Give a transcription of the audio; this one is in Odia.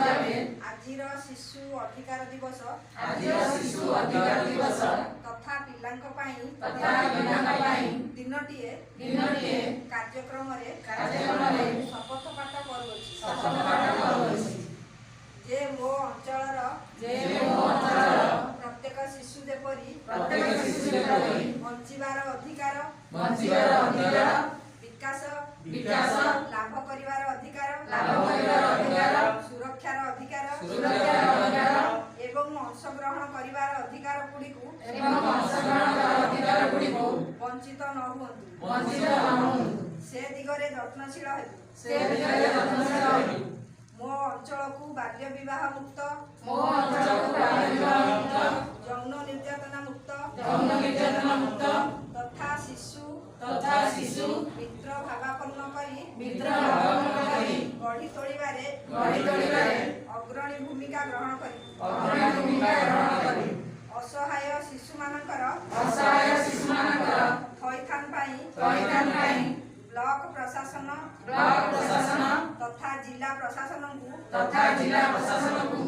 ଭାବେ ଆଜିର ଶିଶୁ ଅଧିକାର ଦିବସ ଆଜିର ଶିଶୁ ଅଧିକାର ଦିବସ ତଥା ପିଲାଙ୍କ ପାଇଁ ତଥା ପିଲାଙ୍କ ପାଇଁ ଦିନଟିଏ ଦିନଟିଏ କାର୍ଯ୍ୟକ୍ରମରେ କାର୍ଯ୍ୟକ୍ରମରେ ଶପଥ ପାଠ କରୁଅଛି ଶପଥ ପାଠ କରୁଅଛି ଯେ ମୋ ଅଞ୍ଚଳର ଯେ ମୋ ଅଞ୍ଚଳର ପ୍ରତ୍ୟେକ ଶିଶୁ ଯେପରି ପ୍ରତ୍ୟେକ ଶିଶୁ ଯେପରି ବଞ୍ଚିବାର ଅଧିକାର, ବଞ୍ଚିବାର ଅଧିକାର, ବିକାଶ ବିକାଶ ଲାଭ କରିବାର ଅଧିକାର, ଲାଭ କରିବାର ଅଧିକାର, ସୁରକ୍ଷାର ଅଧିକାର ସୁରକ୍ଷାର ଅଧିକାର ଏବଂ ଅଂଶଗ୍ରହଣ କରିବାର ଅଧିକାର ଗୁଡ଼ିକୁ ଏବଂ ଅଂଶଗ୍ରହଣ ଅଧିକାର ଗୁଡ଼ିକୁ ବଞ୍ଚିତ ନ ହୁଅନ୍ତୁ, ବଞ୍ଚିତ ନ ହୁଅନ୍ତୁ, ସେ ଦିଗରେ ଯତ୍ନଶୀଳ ହେବି। ସେ ଦିଗରେ ଯତ୍ନଶୀଳ ହେବି। ମୋ ଅଞ୍ଚଳକୁ ବାଲ୍ୟ ବିବାହ ମୁକ୍ତ, ମୋ ଅଞ୍ଚଳକୁ ବାଲ୍ୟ ବିବାହ ମୁକ୍ତ, ଯୌନ ନିର୍ଯାତନା ମୁକ୍ତ ଯୌନ ନିର୍ଯାତନା ମୁକ୍ତ ତଥା ଶିଶୁ ତଥା ଶିଶୁ ମିତ୍ର ଭାବାପନ୍ନ କରି ମିତ୍ର ଭାବାପନ୍ନ କରି ଗଢ଼ି ତୋଳିବାରେ ଗଢ଼ି ତୋଳିବାରେ ଅଗ୍ରଣୀ ଭୂମିକା ଗ୍ରହଣ କରିବି। ଅଗ୍ରଣୀ ଭୂମିକା ଗ୍ରହଣ କରିବି। ଅସହାୟ ଶିଶୁମାନଙ୍କର ଅସହାୟ ଶିଶୁମାନଙ୍କର ଥଇଥାନ ପାଇଁ ଥଇଥାନ ପାଇଁ ବ୍ଲକ ପ୍ରଶାସନ ବ୍ଲକ ପ୍ରଶାସନ ତଥା ଜିଲ୍ଲା ପ୍ରଶାସନଙ୍କୁ ତଥା ଜିଲ୍ଲା ପ୍ରଶାସନକୁ